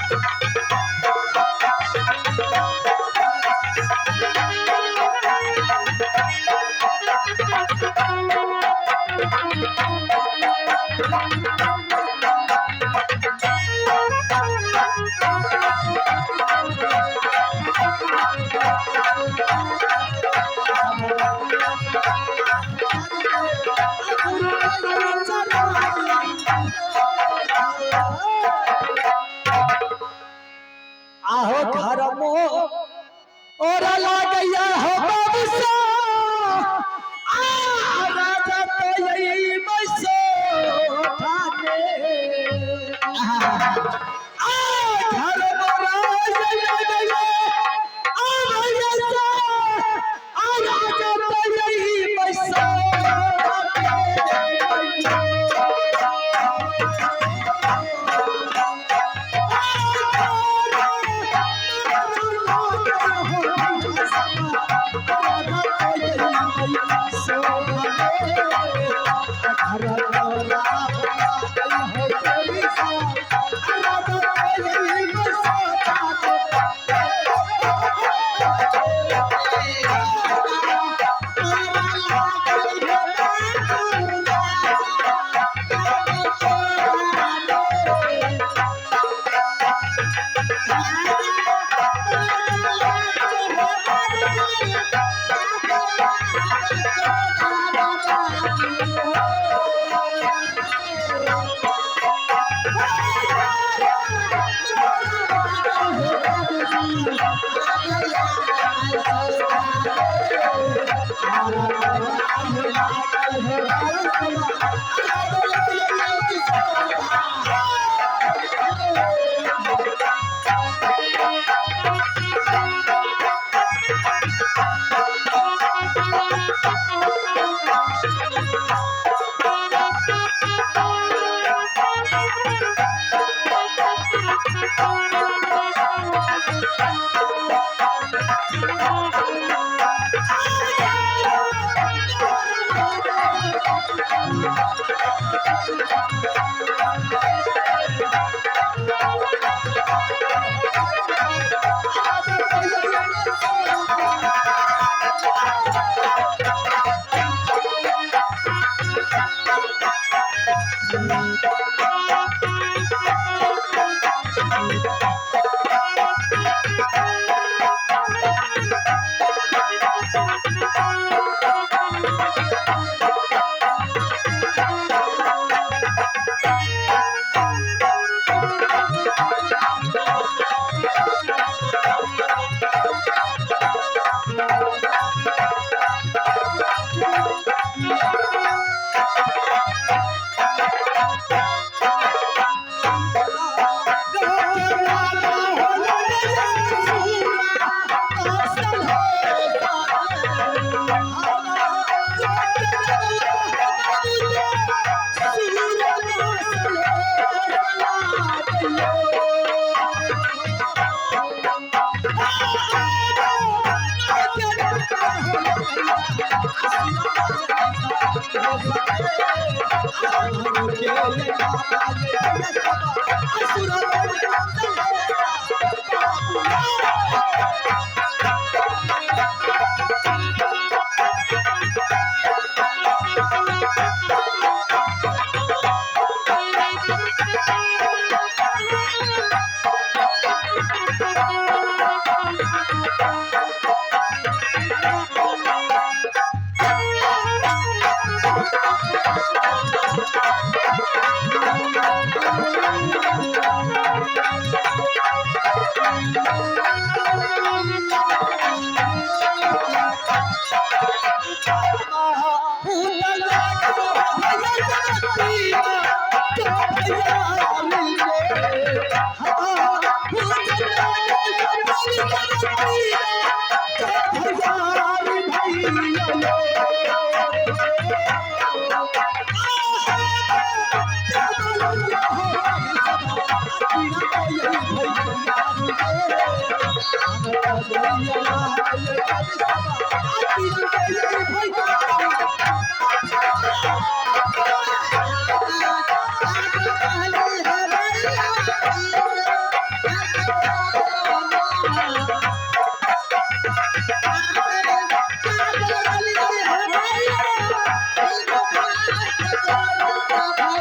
Thank आहो घर मो और लागैया हो बाबूसा आ राजा तो यही बसो ठाने आ घर मोरा लागैया आ भैया सा आ राजा तो यही बसो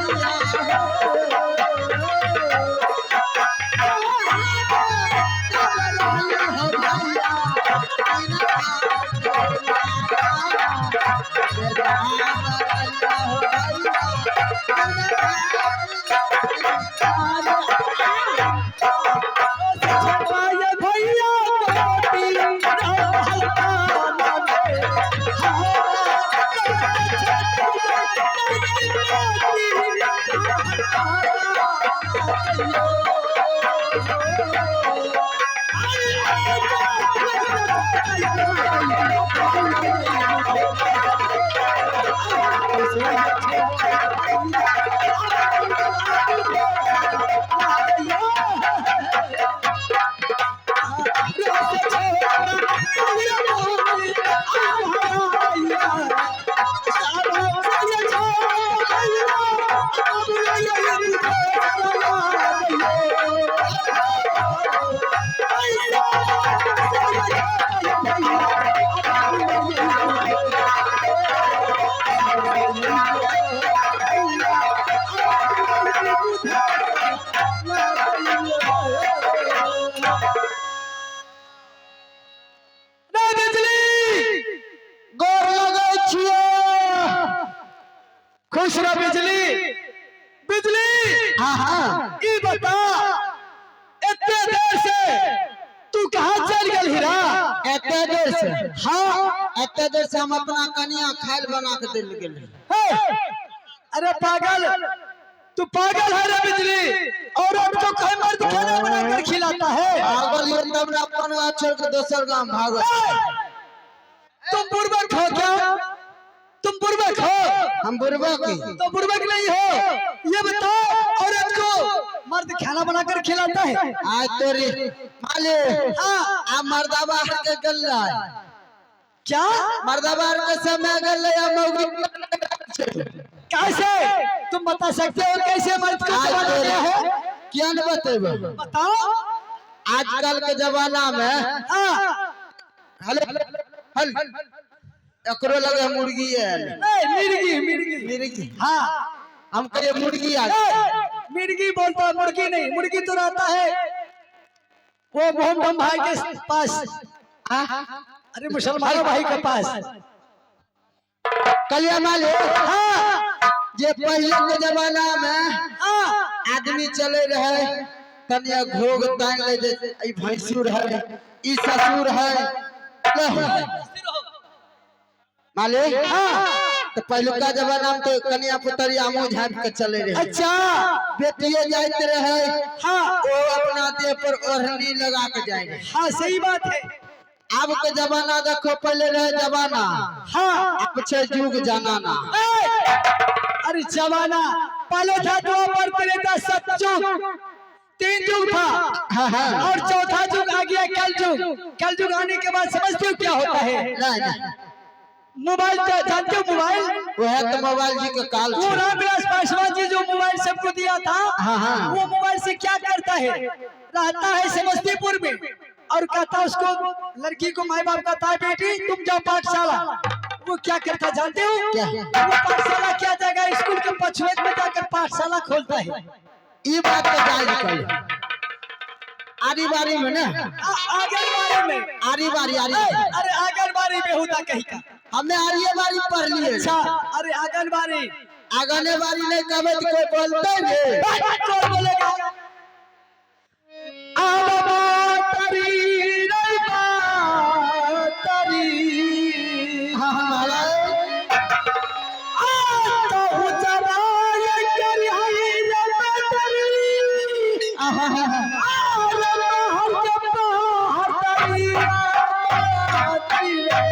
Thank you. बिजली गोर लगै छियै। खुश रह बिजली। बिजली, हाँ हाँ। ई बता, एते देर से तू कहाँ चल गेल हीरा? एते देर से? हाँ। एते देर से हम अपना कनिया खाइल बना के दिल गेल। हे, अरे पागल, तू पागल है रे बिजली। औरत को कोई मर्द खाना बनाकर खिलाता है? पागल ये तब ना अपन गाँव छोड़ के दोसर गाँव भागल। तुम बुर्बक हो क्या? तुम बुर्बक हो? हम बुर्बक ही। तो बुर्बक नहीं हो। ये बताओ, औरत को मर्द खाना बनाकर खिलाता है? आज तोरी माले। हाँ। आ मर्दा बाहर के गेल रहे। क्या? मर्दा बाहर के समय गेल रहे, आ मौगी। कैसे? तुम बता सकते हो कैसे मर्द को आज जवाब तोरी दिया है? किया न बतेबो? बताओ। आजकल के जमाना में हाँ। हेलो हल एकरो लगे मुर्गी है। ए, मिर्गी मिर्गी। मुर्गी। हाँ। हम कहिए मुर्गी आ। ए, मिर्गी बोलता है, मुर्गी नहीं। मुर्गी तो रहता है वो मोहम्मद भाई के पास, अरे मुसलमानों भाई के पास। कलिया माले। हाँ। जे पहले के जमाना में हाँ। आदमी चले रहे, तनिया घोग तान ले जे ई भैंसुर है, ई ससुर है माले। हाँ। तो पहिलुका जमाना में तो कनिया पुतरिया मुंह झाँप के चले रहे। अच्छा। बेटिए जाते रहे, हाँ। वो अपना देह पर ओढ़नी लगा के जाए रहे। हाँ, सही बात है। अब के जमाना देखो, पहले रहे जमाना, हाँ। अब छे युग जमाना। ए, अरे जमाना पहले था द्वापर, त्रेता, सतयुग, तीन युग था। हाँ हाँ। और चौथा युग आ गया कल युग। कल युग आने के बाद समझते हो क्या होता है? नहीं नहीं। मोबाइल तो जानते हो मोबाइल? वह तो मोबाइल जी के काल वो छे। रामविलास पासवान जी जो मोबाइल सबको दिया था, हाँ, हाँ। वो मोबाइल से क्या करता है? रहता है समस्तीपुर में और कहता उसको लड़की को माई बाप कहता है बेटी तुम जाओ पाठशाला। वो क्या करता जानते हो? क्या? वो पाठशाला क्या जगह, स्कूल के पछुए में जाकर पाठशाला खोलता है। ई बात तो जायज कही, आरी बारी में ना। आंगनबाड़ी में। आरी बारी आरी। ए, अरे आंगनबाड़ी में होता कहीं का। हमें आरिये बारी पढ़ लिए। अच्छा, अरे आंगनबाड़ी। आगने बारी नहीं कहे तो कोई बोलते नहीं। कौन बोलेगा? आवा तरी रे तरी। हाँ हाँ माला। आ तो जरा ये करी हई रे तरी। हाँ हाँ हाँ। आरे बाहर के बाहर तरी तरी रे।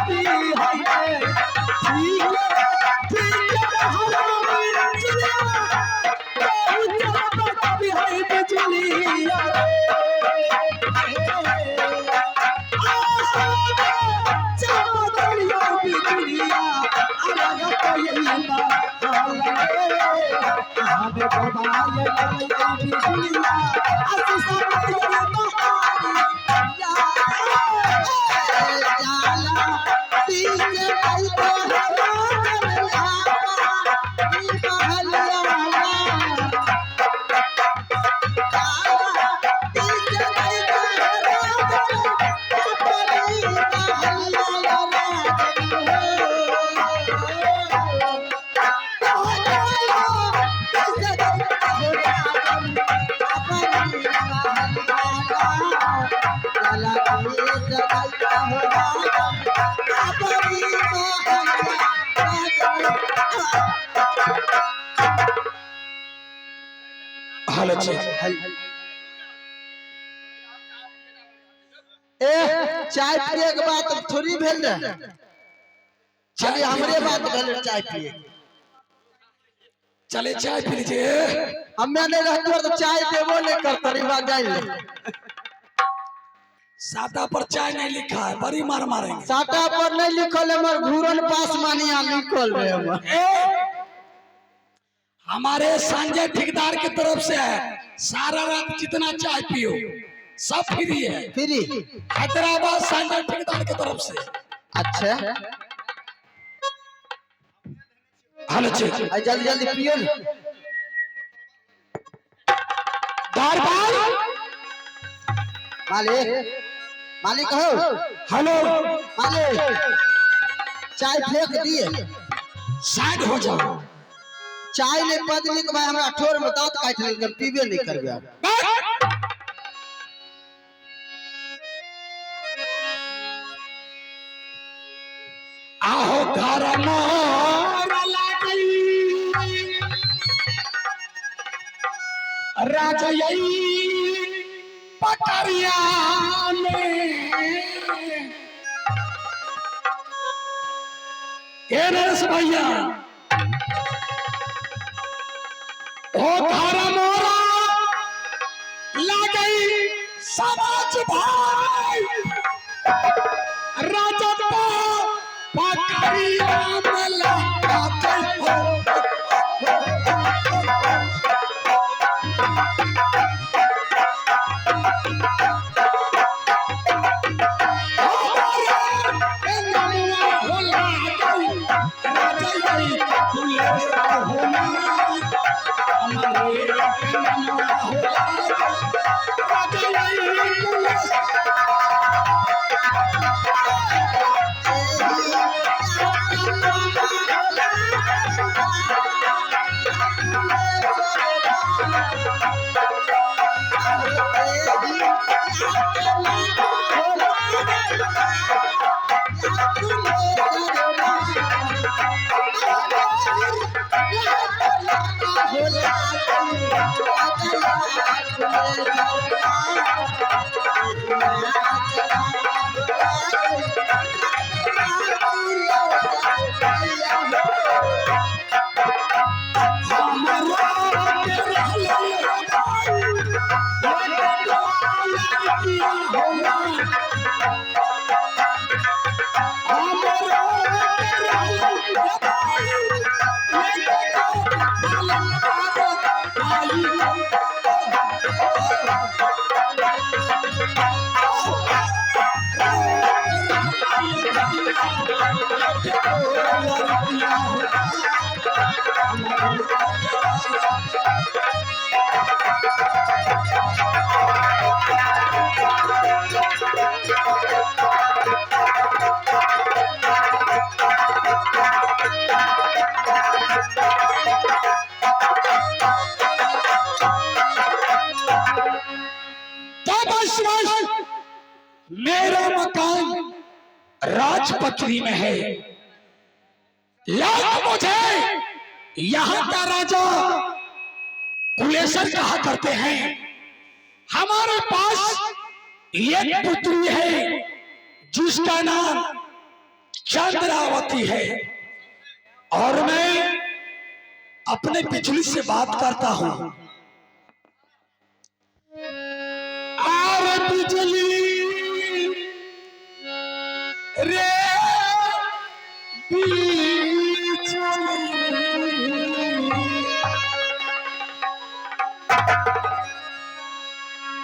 कभी है ठीक ठीक हमारी बिजुलिया कहू चमक कभी है बिजुलिया हाल अच्छे। ए चाय पिए के बात थोड़ी भेल रहे, खाली हमरे बात भेल रहे चाय पिए के। चले चाय पी लीजिए। हम्मे नहीं रहते तो चाय देबो नहीं करते, ई बात जान ले। सादा पर चाय नहीं लिखा है, बड़ी मार मारेंगे। साटा पर नहीं लिखल हमर घूरन पास मानिया लिखल रहे हमर। हमारे संजय ठेकेदार की तरफ से है, सारा रात जितना चाय पियो सब फ्री है। फ्री? हैदराबाद संजय ठेकेदार की तरफ से। अच्छा। हेलो जी। आ जल्दी जल्दी पियो ने। दरबार मालिक, मालिक हो। हेलो। मालिक चाय फेंक दिए। साइड हो जाओ। चाय नहीं पदली के भाई हमरा ठोर में दांत काट लेलकै, हम पीबे नहीं करबे आब। आहो घर मोर लागई राजई पटरिया में। ए नरेश भैया, ओ घर मोरा लागई समाज भाई राजा पकड़िया में लागई हो। मेरा मकान राजपत्री में है, लाख मुझे यहाँ का राजा कुलेश्वर कहा करते हैं। हमारे पास एक पुत्री है जिसका नाम चंद्रावती है और मैं अपने बिजली से बात करता हूं। आर बिजली रे बिजली,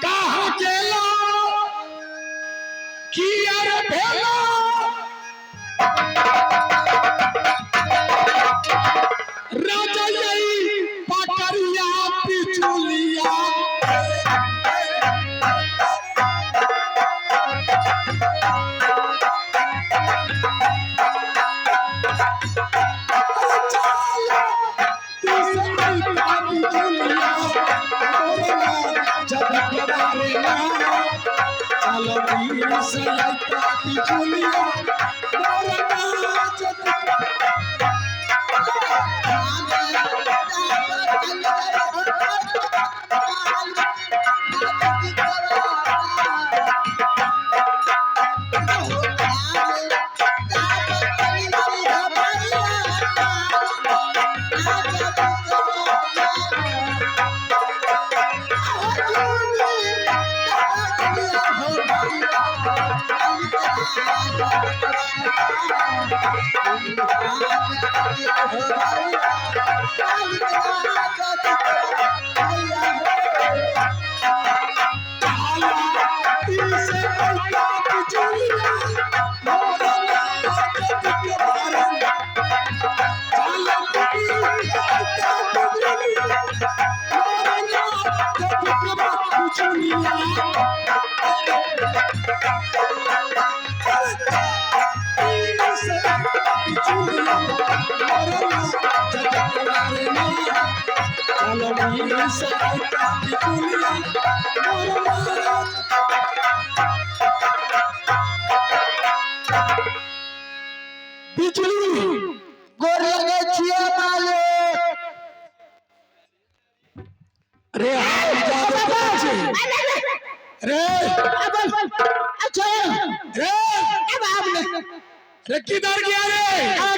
कहाँ गेला की अरे भेला राजा यही पकड़िया बिचुलिया। बिजली गोर लगे छियै मालिक। रे रे अच्छा रे अब रे किधर गया रे?